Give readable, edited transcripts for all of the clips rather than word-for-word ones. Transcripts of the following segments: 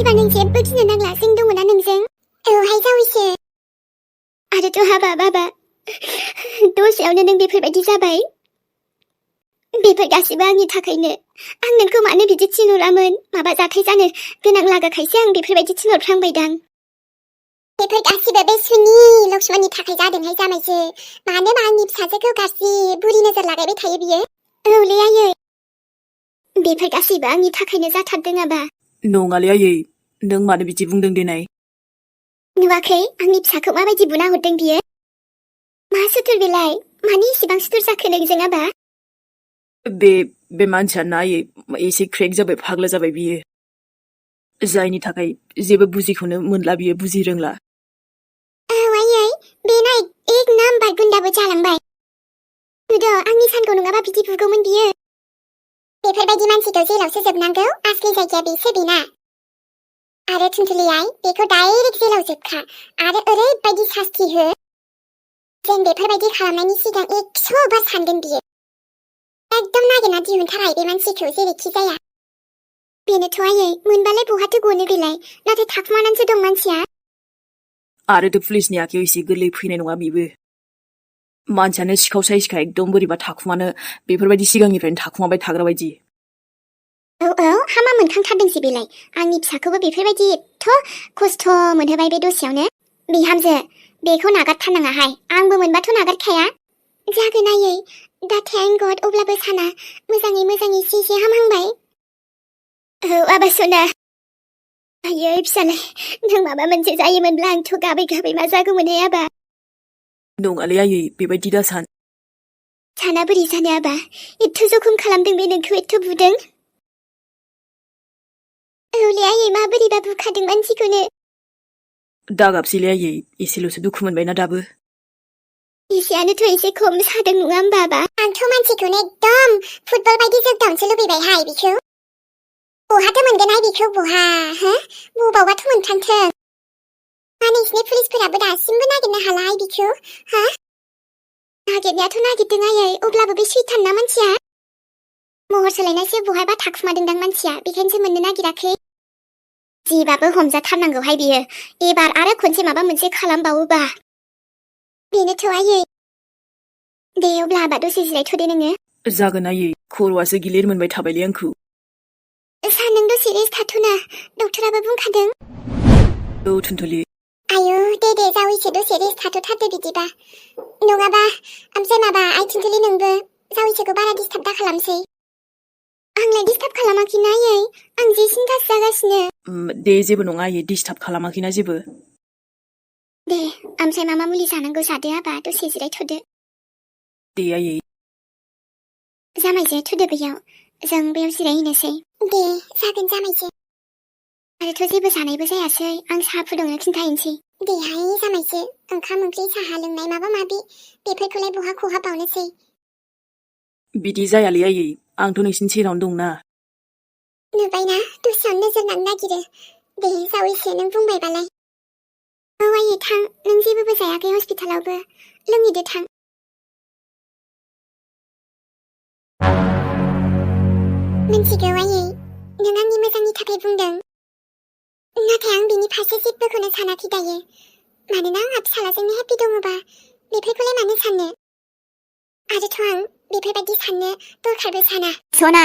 एबार नों जेबो गिनो नांला जों दङना नोंजों औहाय जावैसो आरोथ' हाबा बाबा दसेयावनो नों बेफोरबायदि जाबाय बेफोर गासिबो आंनि थाखायनो आं नोंखौ मानो बिदि थिनहरामोन माबा जाथाय जानो गोनां लागाखायसो आं बेफोरबायदि थिनहरफ्लांबायदां बेफोर गासिबो बे सुनि लक्ष्मणनि थाखाय जादोंहाय जामायसो मानोबा आंनि फिसाजोखौ गाज्रि बुरि नोजोर लागायबाय थायो बियो औलै आयै बेफोर गासिबो आंनि थाखायनो जाथारदों आबा नङालै आयै नों मानो बिदि बुंदों देनाय नुवाखै आंनि फिसाखौ माबायदि बुना हरदों बियो मा सुथुर बेलाय मानो इसेबां सुथुर जाखो नोंजों आबा बे मानसिया ना आयै एसे क्रेक जाबाय फाग्ला जाबाय बियो जायनि थाखाय जेबो बुजिखौनो मोनला बियो बुजि रोंला औ आयै बेना एक नाम्बार गुन्दाबो जालांबाय नुदो आंनि सानखौ नङाबा बिदि बुगौमोन बियो बेफोरबायदि मानसिखौ जेलावसो जोबनांगौ आसलि जायगाया बेसो बेना आरो थुनथुलियाय बेखौ डाइरेक्ट जेलाव जोबखा आरो ओरैबायदि सास्ति हो जों बेफोरबायदि खालामनायनि सिगां 100 बार सानगोन बियो एकदम नागिरना दिहुनथारहाय बे मानसिखौ जेरैखि जाया बेनोथ' आयै मोनबालाय बहाथो गनो बेलाय नाथाय थाखुमानानैसो दं मानसिया आरोथ' पुलिसनि आखायाव एसे गोरलै फैनाय नङा बेबो मानसियानो सिखाव साइसखा एकदम बोरैबा थाखुमानो बेफोरबायदि सिगांनिफ्रायनो थाखुमाबाय थाग्रा बायदि औ हामा मोनखांथारदोंसो बेलाय आंनि फिसाखौबो बेफोरबायदि एथ' खस्थ' मोनहोबाय बे दसेयावनो बिहामजो बेखौ नागारथारनाङाहाय आंबो मोनबाथ' नागारखाया जागोन आयै दा थेंक गड अब्लाबो साना मोजाङै एसे हामहांबाय औ आबा सना आयै फिसालाय नों माबा मोनसे जायोमोनब्ला आंथ' गाबै मा जागौमोनहाय आबा नङालै आयै बेबायदि दासान साना बोरै जानो आबा एथ' जखम खालामदों बे नोंखौ एथ' बुदों औलै आयै माबोरैबा बुखादों मानसिखौनो दागाबसैलै आयै एसेल'सो दुखु मोनबायना दाबो एसेयानोथ' एसे खम सादों नङा होमबा आबा आंथ' मानसिखौनो एकदम फुटबल बायदि जोगदावनोसो लुबैबायहाय बिखौ बहाथो मोनगोनहाय बिखौ बहा हो बबावबाथ' मोनथांथों मा नोंसिनि पुलिसफोराबो दासिमबो नागिरनो हालाहाय बिखौ हा नागिरनायाथ' नागिरदों आयै अब्लाबो बे सैथान ना मानसिया महर सोलायनायसो बहायबा थाखुमादोंदां मानसिया बेखायनोसो मोननो नागिराखै जिबाबो हमजाथारनांगौहाय बियो एबार आरो खनसे माबा मोनसे खालामबावोबा बेनोथ' आयै दे अब्ला आबा दसे जिरायथ'दे नोङो जागोन आयै खर'आसो गिलिर मोनबाय थाबायलै आंखौ सान नों दसे रेस्ट थाथ'ना डक्टराबो बुंखादों औ थुनथुलि आयौ दे जावैसो दसे रेस्ट थाथ'थारदो बिदिबा नङाबा ओमफ्राय माबा आइ थुनथुलि नोंबो जावैसोखौ बारा डिस्टार्ब दा खालामसै आंलाय डिस्टार्ब खालामाखैना आयै आं जे सिन्थासो जागासिनो दे जेबो नङा आयै डिस्टार्ब खालामाखैना जेबो दे ओमफ्राय मा मुलि जानांगौ जादो आबा दसे जिरायथ'दो दे आयै जामायजे थुदो बैयाव जों बेयाव जिरायहैनोसै दे जागोन जामायजे आरोथ' जेबो जानायबो जायासै आं साहा फुदुंनो खिन्थाहैनोसै देहाय जामायजे ओंखाम ओंख्रि साहा लोंनाय माबा माबि बेफोरखौलाय बहा खहाबावनोसै बिदि जायालै आयै आंथ' नोंसिनि सेरावनो दंना नुबायना दसेयावनो नोजोर नांनो नागिरो दे जावैसो नों बुंबायबालाय औ आयै थां नों जेबोबो जायाखै हस्पिटालावबो लोंहैदो थां मिन्थिगौ आयै नों आंनि मोजांनि थाखाय बुंदों नाथाय आं बिनि फारसे जेबोखौनो सानाखै दायो मानोना आंहा फिसालाजोंनो हेपि दङबा बेफोरखौलाय मानो साननो आरोथ' आं बेफोरबायदि साननो दरखारबो साना सना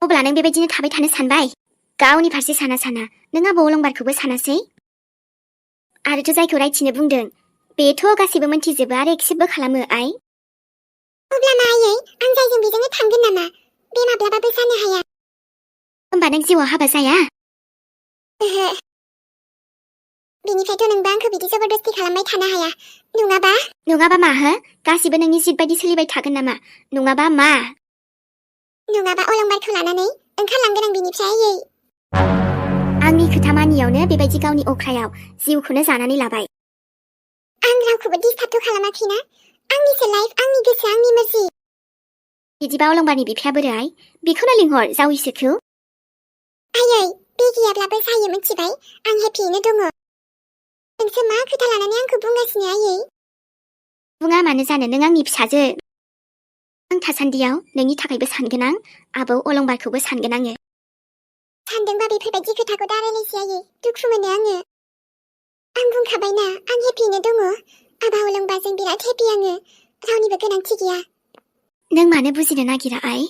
अब्ला नों बेबायदिनो थाबाय थानो सानबाय गावनि फारसे साना नों आबौ अलंबारखौबो सानासै आरोथ' जायखौ रायथिनो बुंदों बेथ' गासैबो मोनथिजोबो आरो एक्सेप्टबो खालामो आइ अब्ला मा आयै आं जायजों बेजोंनो थांगोन नामा बे माब्लाबाबो जानो हाया होमबा नों जिउआव हाबा जाया ओहो बेनिफ्रायथ' नोंबो आंखौ बिदि जबरदस्ति खालामबाय थानो हाया नङाबा मा हो गासिबो नोंनि जिद बायदि सोलिबाय थागोन नामा नङाबा मा नङाबा अलंबारखौ लानानै ओंखारलांगोन आं बिनिफ्राय आयै आंनि खोथा मानियावनो बेबायदि गावनि अख्रायाव जिउखौनो जानानै लाबाय आं रावखौबो डिस्टार्बथ' खालामाखैना आंनिसो लाइफ आंनि गोसो आंनि मर्जि बिदिबा अलंबारनि बिफाया बोरै बेखौनो लिंहर जावैसोखौ आयै बे गैयाब्लाबो जायो मिथिबाय आं हेपियैनो दङ नोंसो मा खोथा लानानै आंखौ बुंगासिनो आयै बुङा मानो जानो नों आंनि फिसाजो आं थासान्दियाव नोंनि थाखायबो सानगोन आं आबौ अलंबारखौबो सानगोन आङो सानदोंबा बेफोरबायदि खोथाखौ दा रायलायसै दुखु मोनो आङो। आं बुंखाबायना आं हेपियैनो दङ। आबा अलोंबा जों बिराद हेपि आङो। रावनिबो गोनांथि गैया। नों मानो बुजिनो नागिरा आइ?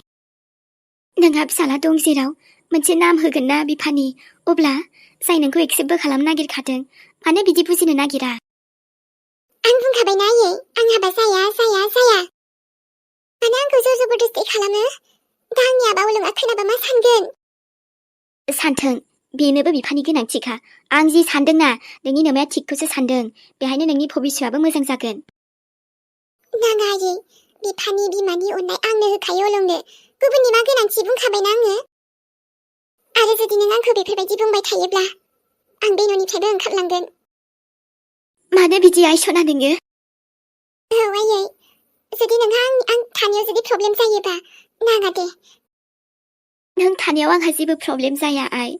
नोंहा फिसाला दं जेराव मोनसे नाम होगोन ना बिफानि, अब्ला जाय नोंखौ एक्सेप्टबो खालामनो नागिरखादों, मानो बिदि बुजिनो नागिरा? आं बुंखाबायना आयै, आं हाबा जाया। मानो आंखौ जर जबरदस्ति खालामो? दा आंनि आबा अलोंआ खोनाबा मा सानगोन? सानथों, बेनोबो बिफानि गोनांथिखा। आं जि सानदोंना, नोंनि नोमाया थिगखौसो सानदों। बेहायनो नोंनि भबिष्यआबो मोजां जागोन। नाङा आयै, बिफानि बिमानि अननाय आंनो होखायो अलोंनो। गुबुननि मा गोनांथि बुंखाबायना आङो। आरो जुदि नों आंखौ बेफोरबायदि बुंबाय थायोब्ला आं बे न'निफ्रायबो ओंखारलांगोन। मानो बिदि आइ सना नोङो? औ आयै, जुदि नोंहा आं थानायाव जुदि प्रब्लेम जायोबा नाङा दे। नों थानायाव आंहा जेबो प्रब्लेम जाया आइ।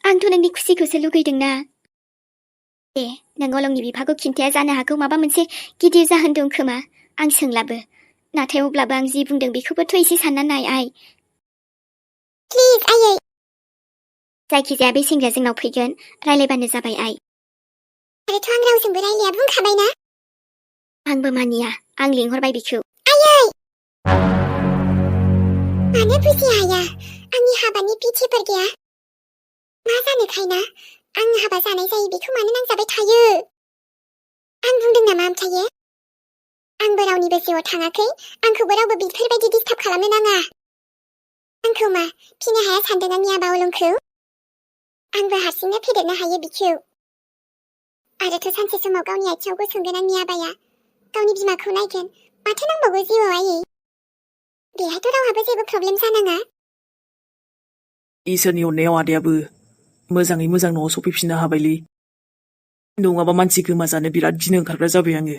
आंथ' नोंनि खुसिखौसो लुगैदोंना। दे, नों अलोंनि बिफाखौ खिन्थाया जानो हागौ माबा मोनसे गिदिर जाहोन दं खोमा। आं सोंलाबो। नाथाय अब्लाबो आं जि बुंदों बेखौबोथ' एसे सानना नाय आइ। प्लिज आयै। जायखिजाया बे सेंग्राया जोंनाव फैगोन, रायलायबानो जाबाय आइ। आरोथ' आं रावजोंबो रायलाया बुंखाबायना। आंबो मानिया, आं लिंहरबाय बिखौ। आयै! मानो बुजिया आइया? आंनि हाबानि पिथिफोर गैया? मा जानोखायना? आं हाबा जानाय जायो बेखौ मानो नांजाबाय थायो? आं बुंदों नामा ओमफ्रायो? आंबो रावनिबो जिउआव थाङाखै, आंखौबो रावबो बेफोरबायदि डिस्टार्ब खालामनो नाङा। आंखौ मा फिनो हाया सानदों आंनि आबा अलोंखौ? आंबो हारसिंनो फेदेरनो हायो बिखौ। आरोथ' सानसे समाव गावनि आथिङाव गसंगोन आंनि आबाया। गावनि बिमाखौ नायगोन। माथो नांबावगौ जिउआव आयै? बेहायथ' रावहाबो जेबो प्रब्लेम जानाङा। इसोरनि अननायाव आदायाबो मोजाङै मोजां न'आव सफैफिननो हाबायलै। नङाबा मानसि गोमाजानो बिराद गिनो ओंखारग्रा जाबाय आङो।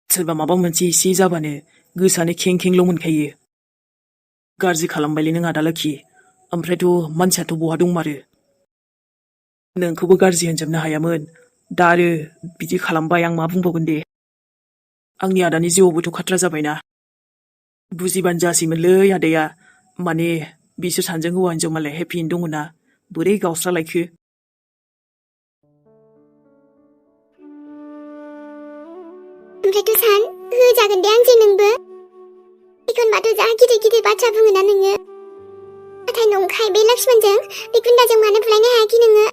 सोरबा माबा मोनसे एसे जाबानो गोसोआनो खें खेंल' मोनखायो। गाज्रि खालामबायलै नों आदा लोखि। ओमफ्रायथ' मानसियाथ' बहा दंमारो? नोंखौबो गाज्रि होनजोबनो हायामोन। दा आरो बिदि खालामबाय, आं मा बुंबावगोन दे? आंनि आदानि जिउआवबोथ' खाथ्रा जाबायना। बुजिबानो जासैमोनलै आदाया। माने बिसोर सानैजों हौवा हिनजाव मालाय हेपियैनो दङना, बोरै गावस्रालायखो? ओमफ्रायथ' सान होजागोन दे आंजों नोंबो। एखनबाथ' जा गिदिर गिदिर बाथ्रा बुङोना नोङो। नाथाय नंखाय बे लक्ष्मणजों बे गुन्दाजों मानो बुलायनो हायाखै नोङो?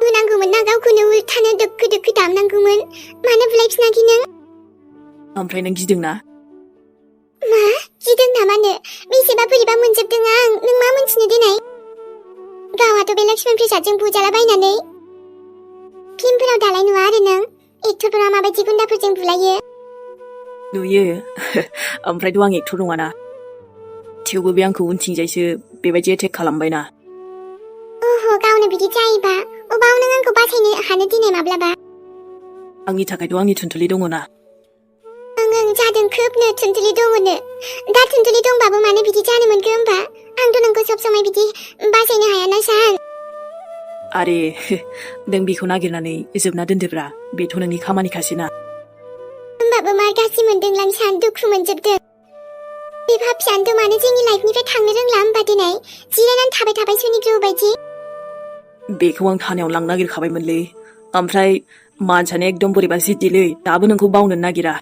होनांगौमोन ना गावखौनो उल्थानो दोखो दोखो दामनांगौमोन। मानो बुलायफिनाखै नों? ओमफ्राय नों गिदोंना? मा? गिदों नामानो? बेसेबा बोरैबा मोनजोबदों आं। नों मा मोनथिनो देनाय? गावहाथ' बे लक्ष्मण प्रसादजों बुजालाबायनानै। फिल्मफोराव दालाय नुवा आरो नों? एक्टरफोरा माबायदि गुन्दाफोरजों बुलायो? नुयो। ओमफ्रायथ' आं एक्टर नङाना। थेवबो बे आंखौ उनथिंजायसो बेबायदि एटेक खालामबायना। ओहो, गावनो बिदि जायोबा अबाव नों आंखौ बासायनो हानो दिनै माब्लाबा? आंनि थाखायथ' आंनि थुनथुलि दङना। ओं जादों, खोबनो थुनथुलि दङनो। दा थुनथुलि दंबाबो मानो बिदि जानो मोनखो होमबा? आंथ' नोंखौ सब समाय बिदि बासायनो हायाना सान। आरे नों बेखौ नागिरनानै जोबना दोनदोब्रा। बेथ' नोंनि खामानिखासैना। होमबाबो मा गाज्रि मोनदोंलां सान, दुखु मोनजोबदों। बे भाबसानोथ' मानो जोंनि लाइफनिफ्राय थांनो रोंला होमबा दिनै? जिरायनानै थाबाय थाबाय सनिग्रह बायदि। बेखौ आं थानायाव लांनो नागिरखाबायमोनलै। ओमफ्राय मानसियानो एकदम बोरैबा जिद्दिलै, दाबो नोंखौ बावनो नागिरा।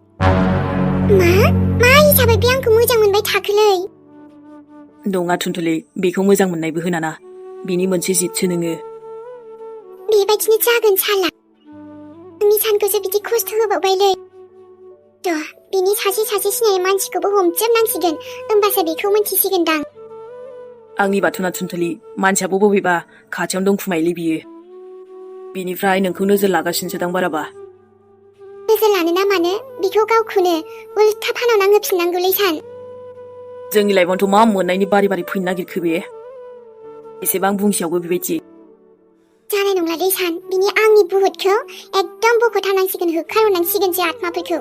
मा हिसाबै बे आंखौ मोजां मोनबाय थाखोलै? नङा थुनथुलि, बेखौ मोजां मोननायबो होनाना। बिनि मोनसे जिदसो नोङो। बेबायदिनो जागोन साला। आंनि सानखौसो बिदि खस्थ' होबावबायलै। थ' बिनि सासे सिनायै मानसिखौबो हमजोबनांसिगोन, होमबासो बेखौ मोनथिसिगोनदां। आंनि बाथौना थुनथुलि, मानसियाबो बबेबा खाथियावनो दंखुमायोलै बियो। बिनिफ्राय नोंखौ नोजोर लागासिनोसोदां बाराबा। नोजोर लानो ना मानो? बेखौ गावखौनो उल्था फानाव नांहोफिननांगौलै सान। जोंनि लाइफआवनोथ' मा मोननायनि बारि बारि फैनो नागिरखो बे? एसेबां बुंसेयावबो बेबायदि। जानाय नंलालै सान, बिनि आंनि बुहुतखौ एकदम बख'थारनांसिगोन, होखारहरनांसिगोनसो आत्माफोरखौ।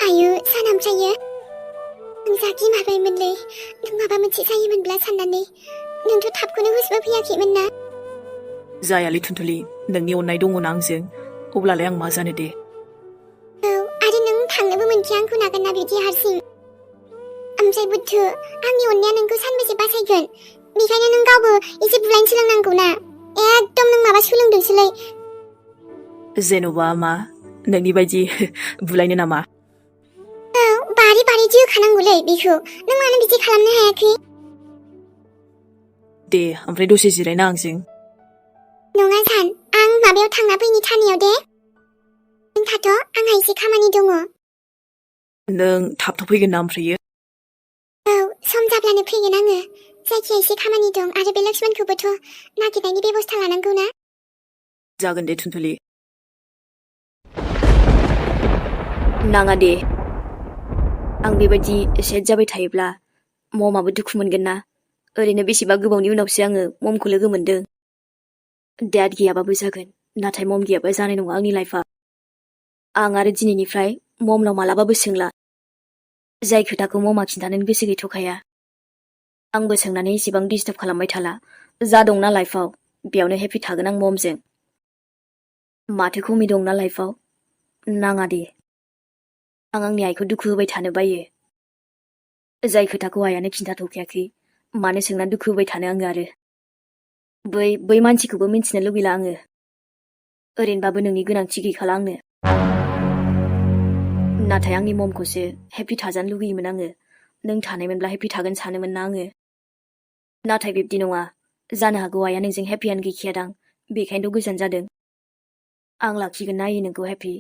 आयु सान, ओमफ्रायो आं जा गिमारबायमोनलै। नों माबा मोनसे जायोमोनब्ला साननानै। नोंथ' थाबखौनो हुसबो फैयाखैमोन ना? जायालै थुनथुलि, नोंनि अननाय दङना आंजों, अब्लालाय आं मा जानो दे। औ, आरो नों थांनोबो मोनखाया आंखौ नागारना बिदि हारसिं। ओमफ्राय बुद्धु आंनि अननाया नोंखौ सानबेसे बासायगोन बेखायनो नों गावबो एसे बुलायनो सोलोंनांगौना एकदम नों माबा सोलोंदोंसोलै जेन'बा मा नोंनि बायदि बुलायनो नामा औ बारि बारि जोखानांगौलै बेखौ नों मानो बिदि खालामनो हायाखै दे ओमफ्राय दसे जिरायना आंजों नङा सान आं माबायाव थांना फैनि थानायाव दे नों थाथ' आंहा एसे खामानि दङ नों थाब फैगोन ना ओमफ्रायो औ सम जाब्लानो फैगोन आङो जायखिया एसे खामानि दं आरो बे लक्ष्मणखौबोथ' नागिरनायनि बेबस्था लानांगौ ना जागोन दे थुनथुलि नाङा दे आं बेबायदि सेट जाबाय थायोब्ला ममाबो दुखु मोनगोन ना ओरैनो बेसेबा गोबावनि उनावसो आङो ममखौ लोगो मोनदों डेड गैयाबाबो जागोन नाथाय मम गैयाबा जानाय नङा आंनि लाइफआ आं आरो दिनैनिफ्राय ममनाव मालाबाबो सोंला जाय खोथाखौ ममा खिन्थानो गोसो गैथ'खाया आंबो सोंनानै एसेबां डिस्टार्ब खालामबाय थाला जा दंना लाइफआव बेयावनो हेपि थागोन आं ममजों माथो खमि दंना लाइफआव नाङा दे आं आंनि आइखौ दुखु होबाय थानो बायो जाय खोथाखौ आइयानो खिन्थाथ'खायाखै मानो सोंना दुखु होबाय थानो आङो आरो बै मानसिखौबो मिन्थिनो लुगैला आङो ओरैनोबाबो नोंनि गोनांथि गैखाला आंनो नाथाय आंनि ममखौसो हेपि थाजानो लुगैयोमोन आङो नों थानायमोनब्ला हेपि थागोन सानोमोन ना आङो नाथाय बिब्दि नङा जानो हागौ आइया नोंजों हेपियानो गैखायादां बेखायनोथ' गोजान जादों आं लाखिगोन ना आइ नोंखौ हेपि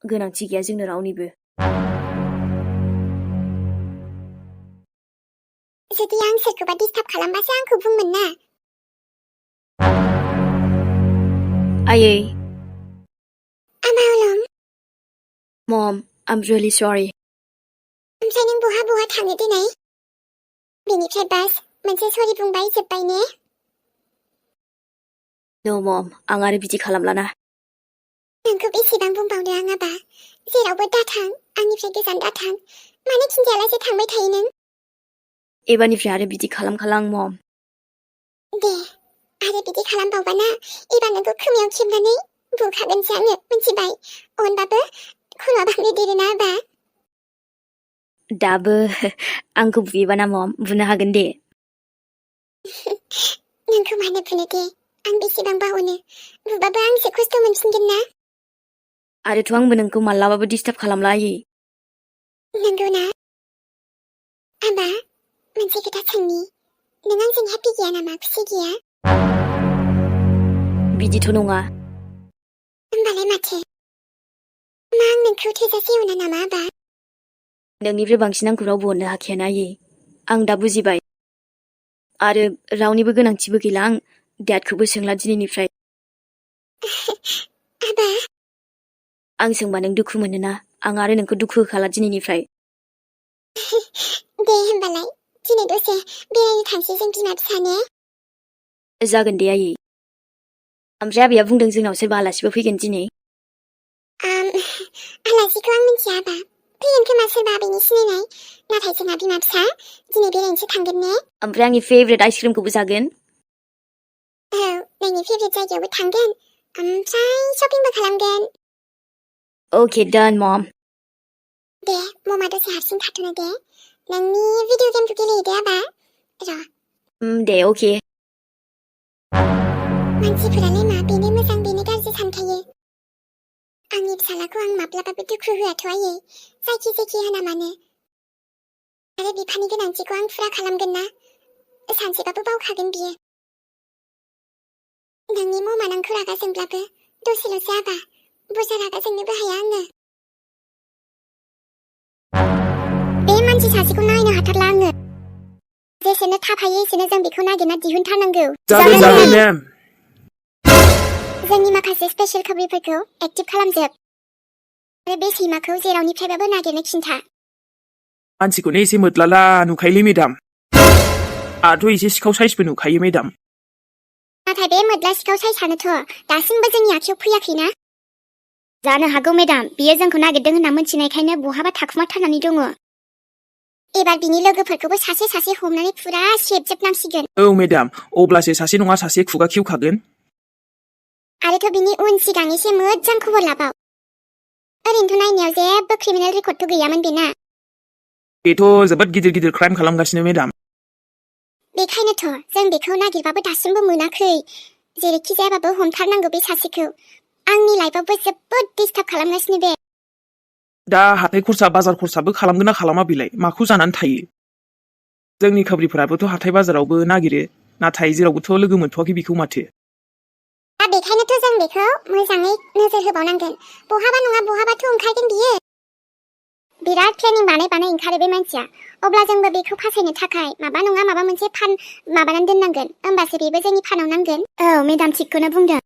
गोनांथि गैया जोंनो रावनिबो जुदि आं सोरखौबा डिस्टार्ब खालामबासो आंखौ बुंमोन ना आयै आमावलं मम I'm really sorry ओमफ्राय नों बहा थाङो दिनै बेनिफ्राय बास मोनसे सरि बुंबाय जोब्बाय ने No मम आं आरो बिदि खालामलाना नोंखौ बेसेबां बुंबावनो आं आबा जेरावबो दाथां आंनिफ्राय गोजान दाथां मानो खिन्थायालासे थांबाय थायो नों एबारनिफ्राय आरो बिदि खालामखाला आं मम दे आरो बिदि खालामबावबाना एबार नोंखौ खोमायाव खेबनानै बुखागोनसो आङो मिथिबाय अनबाबो खर'आ बांद्राय देरोना आबा दाबो आंखौ बुयोबा ना मम बुनो हागोन दे नोंखौ मानो बुनो दे आं बेसेबांबा अनो बुबाबो आंसो खस्थ' मोनफिनगोन ना आरोथ' आंबो नोंखौ मालाबाबो डिस्टार्ब खालामला आयै नंगौ ना आबा मोनसे खोथा सोंनि नों आंजों हेपि गैया नामा खुसि गैया बिदिथ' नङा होमबालाय माथो मा आं नोंखौ थोजासे अना नामा आबा नोंनिफ्राय बांसिन आंखौ रावबो अननो हाखायाना आयै आं दा बुजिबाय आरो रावनिबो गोनांथिबो गैला आं डेडखौबो सोंला दिनैनिफ्राय आबा आं सोंबा नों दुखु मोनोना आं आरो नोंखौ दुखु होखाला दिनैनिफ्राय दे होमबालाय दिनै दसे बेरायनो थांसै जों बिमा फिसा ने जागोन दे आयै ओमफ्राय आबैया बुंदों जोंनाव सोरबा आलासिबो फैगोन दिनै आलासिखौ आं मिथिया आबा फैगोन खोमा सोरबा आबैनि सिनायनाय नाथाय जोंहा बिमा फिसा दिनै बेरायनोसो थांगोन ने ओमफ्राय आंनि फेभरेट आइसक्रिमखौबो जागोन औ नोंनि फेभरेट जायगायावबो थांगोन ओमफ्राय शपिंबो खालामगोन अके डान मम दे ममा दसे हारसिं थाथ'नो दे नोंनि भिडिअ गेमखौ गेलेहैदो आबा र' दे अके मानसिफोरालाय मा बेनो मोजां बेनो गाज्रि सानखायो आंनि फिसालाखौ आं माब्लाबाबो दुखु होआथ' आयै जायखि जायखि होना मानो आरो बिफानि गोनांथिखौ आं फुरा खालामगोन ना सानसेबाबो बावखागोन बियो नोंनि ममा नोंखौ रागा जोंब्लाबो दसेल'सो आबा बुरजा रागा जोंनोबो हाया आङो बे मानसि सासेखौ नायनो हाथारला आङो जेसेनो थाब हायो एसेनो जों बेखौ नागिरना दिहुनथारनांगौ जागोन मेम जोंनि माखासे स्पेशेल खबरिफोरखौ एक्टिभ खालामजोब आरो बे सैमाखौ जेरावनिफ्रायबाबो नागिरनो खिन्था मानसिखौनो एसे मोद्लाला नुखायोलै मेडाम आंथ' एसे सिखाव साइसबो नुखायो मेडाम नाथाय बे मोद्ला सिखाव साइसानोथ' दासिमबो जोंनि आखायाव फैयाखैना जानो हागौ मेडाम बियो जोंखौ नागिरदों होनना मिन्थिनायखायनो बहाबा थाखुमाथारनानै दङ एबार बिनि लोगोफोरखौबो सासे सासे हमनानै फुरा सेबजोबनांसिगोन औ मेडाम अब्लासो सासे नङा सासे खुगा खेवखागोन आरोथ' बिनि उन सिगां एसे मोजां खबर लाबाव ओरैनोथ' नायनायाव जेबो क्रिमिनेल रेकर्डथ' गैयामोन बेना बेथ' जोबोद गिदिर गिदिर क्राइम खालामगासिनो मेडाम। बेखायनोथ' जों बेखौ नागिरबाबो दासिमबो मोनाखै। जेरैखि जायाबाबो हमथारनांगौ बे सासेखौ। आंनि लाइफआवबो जोबोद डिस्टार्ब खालामगासिनो बे। दा हाथाय खरसा बाजार खरसाबो खालामगोन ना खालामा बेलाय माखौ जानानै थायो? जोंनि खाब्रिफोराबोथ' हाथाय बाजारावबो नागिरो, नाथाय जेरावबोथ' लोगो मोनथ'वाखै बेखौ माथो। दा बेखायनोथ' जों बेखौ मोजाङै नोजोर होबावनांगोन। बहाबा नङा बहाबाथ' ओंखारगोन बियो। बिराद प्लेनिं बानाय ओंखारो बे मानसिया। अब्ला जोंबो बेखौ फासायनो थाखाय माबा नङा माबा मोनसे फान माबानानै दोननांगोन। होमबासो बेबो जोंनि फानाव नांगोन। औ मेडाम थिगखौनो बुंदों।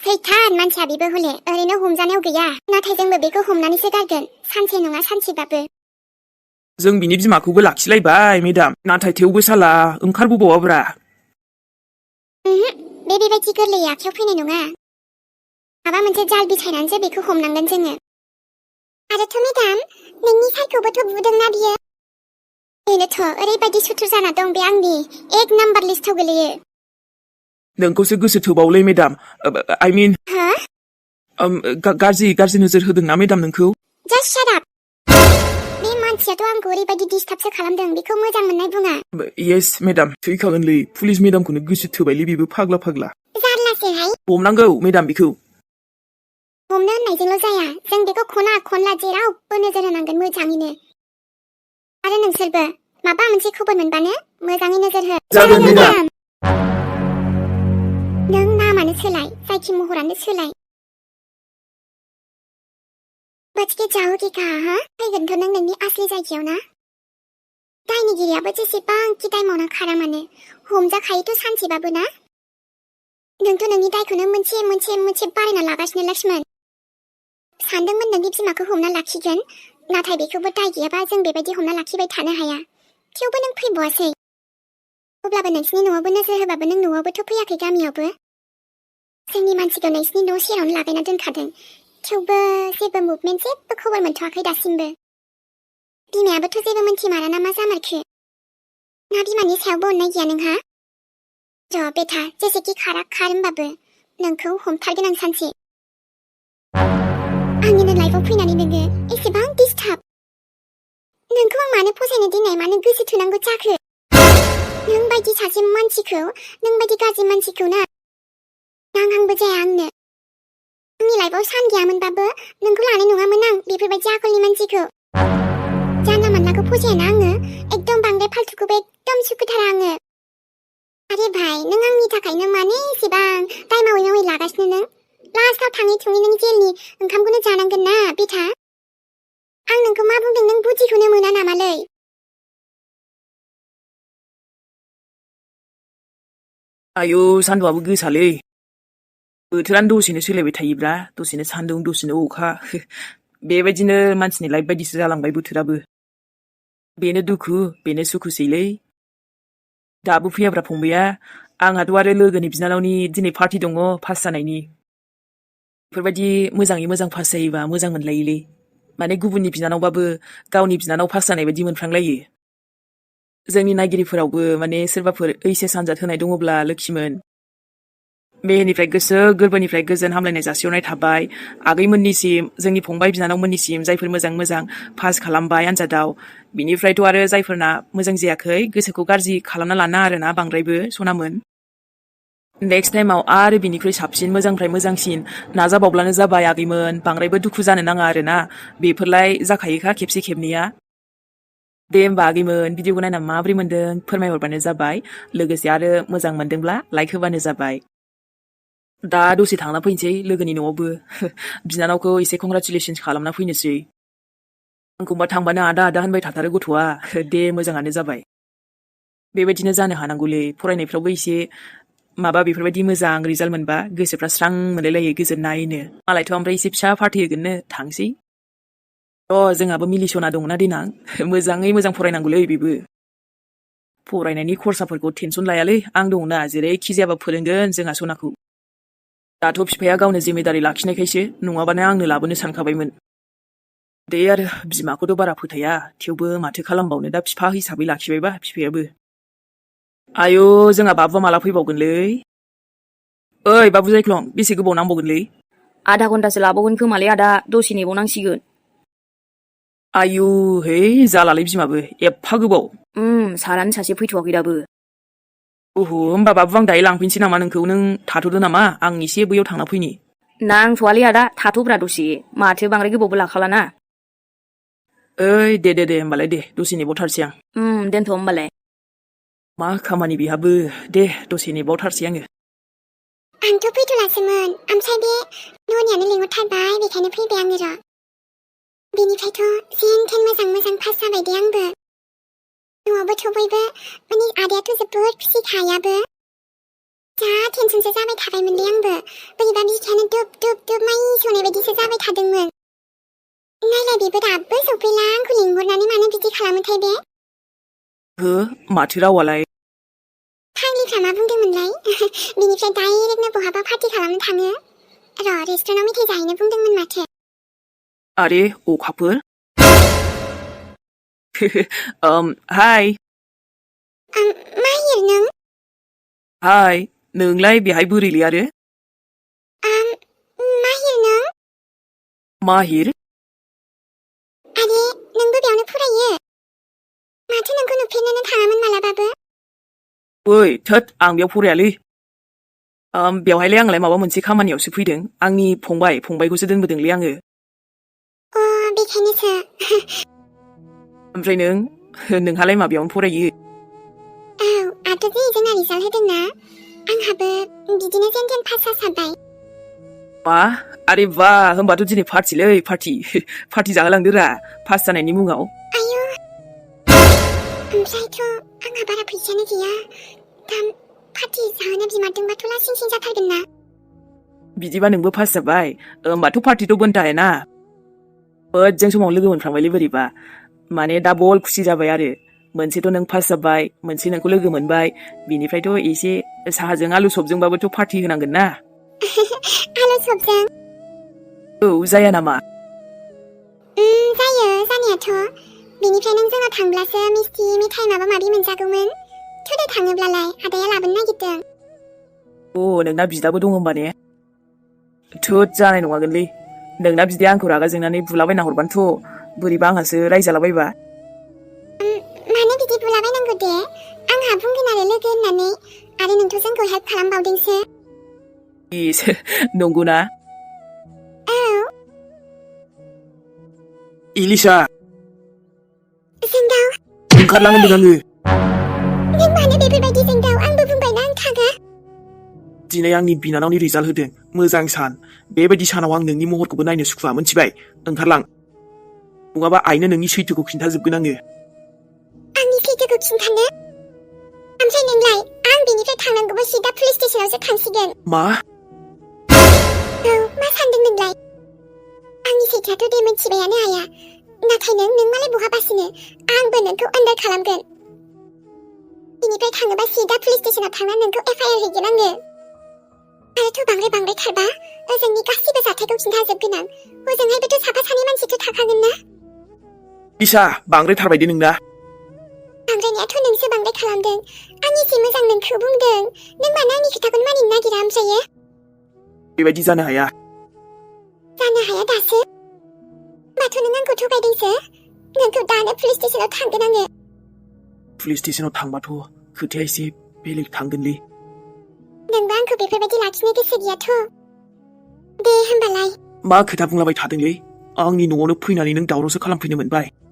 सैथान मानसिया बेबो हले ओरैनो हमजानायाव गैया। नाथाय जोंबो बेखौ हमनानैसो गारगोन सानसे नङा सानसेबाबो। जों बिनि बिमाखौबो लाखिलायबाय मेडाम, नाथाय थेवबो साला ओंखारबोबावाब्रा। बेबायदि गोरलैयै आखायाव फैनाय नङा। माबा मोनसे जाल बिछायनानैसो बेखौ हमनांगोन जोङो। आरोथ' मेडाम नोंनि साइखौबोथ' बुदोंना बियो। बेनोथ' ओरैबायदि सुथुर जाना दं बे आंनि एक नाम्बार लिस्टाव गोलैयो। नोंखौसो गोसो थोबावलै मेडाम। आइ मिन हो? गाज्रि नोजोर होदोंना मेडाम नोंखौ? जास्ट शाट आप। बे मानसियाथ' आंखौ ओरैबायदि डिस्टार्बसो खालामदों, बेखौ मोजां मोननाय बुङा। येस मेडाम, थैखागोनलै। पुलिस मेडामखौनो गोसो थोबायलै बेबो फाग्ला। जारलासोहाय। हमनांगौ मेडाम बेखौ। हमनो होननायजोंल' जाया, जों बेखौ खना खनला जेरावबो नोजोर होनांगोन मोजाङैनो। आरो नोंसोरबो माबा मोनसे खबर मोनबानो मोजाङै नोजोर हो। जागोन मेडाम। नों नामानो सोलाय, जायखि महरानो सोलाय। बच के जाओगे कहाँ हा? फैगोनथ' नों नोंनि असली जायगायाव ना? दायनिगिरियाबो जेसेबांखि दाय मावना खारा मानो हमजाखायोथ' सानसेबाबो ना? नोंथ' नोंनि दायखौनो मोनसे बारायना लागासिनो लक्ष्मण। सानदोंमोन नोंनि बिमाखौ हमना लाखिगोन, नाथाय बेखौबो दाय गैयाबा जों बेबायदि हमना लाखिबाय थानो हाया। थेवबो नों फैबावासै। अब्लाबो नोंसिनि न'आवबो नोजोर होबाबो नों न'आवबोथ' फैयाखै गामियावबो। जोंनि मानसिखौ नोंसिनि न' सेरावनो लागायना दोनखादों। थेवबो जेबो मुभमेन्ट जेबो खबर मोनथ'वाखै दासिमबो। बिमायाबोथ' जेबो मोनथिमारा ना मा जामारखो? ना बिमानि सायावबो अननाय गैया नोंहा? र' बेटा जेसेखि खार होनबाबो नोंखौ हमथारगोन आं सानसे। आंनिनो लाइफआव फैनानै नोङो एसेबां डिस्टार्ब। नोंखौ आं मानो फसायनो दिनै मानो गोसो थोनांगौ जाखो? नों बायदि सासे मानसिखौ, नों बायदि गाज्रि मानसिखौ ना नांहांबो जाया आंनो। आंनि लाइफआव सान गैयामोनबाबो नोंखौ लानाय नङामोन आं बेफोरबायदि आखलनि मानसिखौ। जानला मानलाखौ फसायाना आङो, एकदम बांद्राय फाल्थुखौबो एकदम सुखुथारा आङो। आरे भाई नों आंनि थाखायनो मानो एसेबां दाय मावै लागासिनो नों? लास्टआव थाङै थुङै नों जेलनि ओंखामखौनो जानांगोन ना बेटा? आं नोंखौ मा बुंदों नों बुजिखौनो मोना नामालै? आयौ सान्दुंआबो गोसालै। बोथोरानो दसेनो सोलायबाय थायोब्रा, दसेनो सान्दुं दसेनो अखा। बेबायदिनो मानसिनि लाइफ बायदिसो जालांबाय बोथोराबो। बेनो दुखु बेनो सुखुसैलै। दाबो फैयाब्रा फंबाया? आंहाथ' आरो लोगोनि बिनानावनि दिनै पार्टि दङ पास जानायनि। बेफोरबायदि मोजाङै मोजां पास जायोबा मोजां मोनलायोलै। माने गुबुननि बिनानावबाबो गावनि बिनानाव पास जानाय बायदि मोनफ्रांलायो। जोंनि नायगिरिफोरावबो माने सोरबाफोर ओइचएस आनजाद होनाय दङब्ला लोखिमोन। मेहेरनिफ्राय गोसो गोरबोनिफ्राय गोजोन हामलायनाय जासिहरनाय थाबाय आगैमोननिसिम, जोंनि फंबाय बिनानावमोननिसिम जायफोर मोजां पास खालामबाय आनजादाव। बिनिफ्रायथ' आरो जायफोरना मोजां जायाखै गोसोखौ गाज्रि खालामना लाना आरोना बांद्रायबो सनामोन। नेक्स्ट टाइमाव आरो बिनिख्रुइ साबसिन मोजांनिफ्राय मोजांसिन नाजाबावब्लानो जाबाय आगैमोन। बांद्रायबो दुखु जानो नाङा आरोना, बेफोरलाय जाखायोखा खेबसे खेबनैया। दे होमबा आगैमोन, भिडिअखौ नायना माबोरै मोन्दों फोरमायहरबानो जाबाय। लोगोसे आरो मोजां मोनदोंब्ला लाइक होबानो जाबाय। दा दसे थांना फैनोसै लोगोनि न'आवबो। बिनानावखौ एसे कंग्राचुलेसन्स खालामना फैनोसै। आंखौबा थांबानो आदा होनबाय थाथारो गथ'आ। दे मोजाङानो जाबाय। बेबायदिनो जानो हानांगौलै, फरायनायफ्रावबो एसे माबा बेफोरबायदि मोजां रिजाल्ट मोनबा गोसोफ्रा स्रां मोनलायलायो गोजोननायनो। मालायथ' ओमफ्राय एसे फिसा पार्टि होगोननो, थांसै। जोंहाबो मिलिसना दंना देनां, मोजाङै मोजां फरायनांगौलै बेबो। फरायनायनि खरसाफोरखौ टेनसन लायालै, आं दंना जेरैखि जायाबा फोरोंगोन जोंहा सनाखौ। दाथ' बिफाया गावनो जिम्मेदारि लाखिनायखायसो, नङाबानो आंनो लाबोनो सानखाबायमोन। दे आरो बिमाखौथ' बारा फोथाया, थेवबो माथो खालामबावनो दा बिफा हिसाबै लाखिबायबा बिफायाबो। आयौ जोंहा बाबुआ माला फैबावगोनलै? ओइ बाबु जायख्लं, बेसे गोबाव नांबावगोनलै? आधा घन्टासो लाबावगोन खोमालै आदा, दसे नेबावनांसिगोन। 아유, 헤이, 잘라리 비마부. 에파 그보. 사람 사실 फैथ'वाखै 오호, होमबा बाबु आं दायो लांफैनोसै नामा नोंखौ नों थाथ'दो नामा आं एसे बैयाव थांना फैनि नांथ'वालै आदा थाथ'ब्रा दसे माथो बांद्राय गोबावबो लाखालाना ओइ दे होमबालाय दे दसे नेबावथारसै आं दोनथ' होमबालाय मा खामानि बेहाबो दे दसे नेबावथारसै आङो आंथ' फैथ'लासोमोन ओमफ्राय बे न'नियानो लिंहरथारबाय बेखायनो फैबाय आङो र' बेनिफ्रायथ' जेन थेन मोजां पास जाबाय दे आंबो न'आवबोथ' बयबो माने आदायाथ' जोबोद खुसिखा आयाबो जा टेनसनसो जाबाय थाबायमोनलै आंबो बोरैबा बिखायानो दुब माइ सौनाय बायदिसो जाबाय थादोंमोन नायलाय बेबो दाबो सफैला आंखौ लिंहरनानै मानो बिदि खालामोथाय बे हो माथो रावालाय फाग्लिफ्रा मा बुंदोंमोनलाय बिनिफ्राय डाइरेक्टनो बहाबा पार्टि खालामनो थाङो र' रेस्टुरेन्टाव मेथाइ जाहैनो बुंदोंमोन माथो आरे अखाफोर हाय माहिर नों हाय नोंलाय बेहाय बोरैलै आरो माहिर नों माहिर आरे नोंबो बेयावनो फरायो माथो नोंखौ नुफेरनोनो थाङामोन मालाबाबो ओइ थोद आं बेयाव फरायालै बेवहायलाय आंलाय माबा मोनसे खामानियावसो फैदों आंनि फंबायखौसो दोनबोदोंलै आङो अ बेखायनोसो ओमफ्राय नोंहालाय माबेयावनो फरायो औ आथ' जि जोंना रिजाल्ट होदोंना आंहाबो बिदिनो जेन थेन पास जासाबबाय मा आरे बा होमबाथ' दिनै पार्टिलै पार्टि जाहोलांदो रा पास जानायनि मुङाव आयु ओमफ्रायथ' आंहा बारा फैसायानो गैया दा पार्टि जाहोनो बिमारदोंबाथ' लासिंसिं जाथारगोन ना बिदिबा नोंबो पास जाबाय होमबाथ' पार्टिथ' बनथाय ना मोजां समाव लोगो मोनफ्रांबायलै बोरैबा माने डाबल खुसि जाबाय आरो मोनसेथ' नों पास जाबाय मोनसे नोंखौ लोगो मोनबाय बिनिफ्रायथ' एसे साहाजों आलु सबजोंबाबोथ' पार्टि होनांगोन ना आलु सबजों औ जाया नामा जायो जानायाथ' बेनिफ्राय नों जोंनाव थांब्लासो मिस्टि मेथाइ माबा माबि मोनजागौमोन थोदो थाङोब्लालाय आदाया लाबोनो नागिरदों अ नोंना बिदाबो दं होमबा ने थोद जानाय नङागोनलै नोंना बिदाया आंखौ रागा जोंनानै बुलाबायना हरबानोथ' बोरैबा आंहासो रायजालाबायबा मानो बिदि बुलाबायनांगौ दे आंहा बुंगोन आरो लोगो होननानै आरो नोंथ' जोंखौ हेल्प खालामबावदोंसो इस नंगौना औ इलिसा जोंदाव ओंखारलां होनदों आङो नों मानो बेफोरबायदि जोंदाव आंबो बुंबायना आं थाङा दिनै आंनि बिनानावनि रिजाल्ट होदों मोजां सान बेबायदि सानाव आं नोंनि महरखौबो नायनो सुखुवा मोनथिबाय ओंखारलां नङाबा आइनो नोंनि सैथोखौ खिन्थाजोबगोन आङो आंनि सैथोखौ खिन्थानो ओमफ्राय नोंलाय आं बेनिफ्राय थांनांगौबा सिदा पुलिस स्टेशनावसो थांसिगोन मा औ मा सानदों नोंलाय आंनि सैथोआथ' दे मोनथिबायानो आया नाथाय नों मालाय बहा बासिनो आंबो नोंखौ आन्दार खालामगोन बेनिफ्राय थाङोबा सिदा पुलिस स्टेशनाव थांनानै नोंखौ एफआइआर हैगोन आङो आरोथ' बांद्रायथारबा ओजोंनि गासिबो जाथायखौ खिन्थाजोबगोन आं हजोंहायबोथ' साफा सानै मानसिथ' थाखागोन ना लिसा बांद्रायथारबायदे नोंना बांद्रायनायाथ' नोंसो बांद्राय खालामदों आं एसे मोजां नोंखौ बुंदों नों मानो आंनि खोथाखौनो मानिनो नागिरा ओमफ्रायो बेबायदि जानो हाया दासो होमबाथ' नों आंखौ थगायदोंसो नोंखौ दानो पुलिस स्टेशनाव थांगोन आङो पुलिस स्टेशनाव थांबाथ' खोथाया एसे बेलेग थांगोनलै नोंबो आंखौ बेफोरबायदि लाखिनो गोसो गैयाथ' दे होमबालाय मा खोथा बुंलाबाय थादोंलै आंनि न'आवनो फैनानै नों दावरावसो खालामफैनो मोनबाय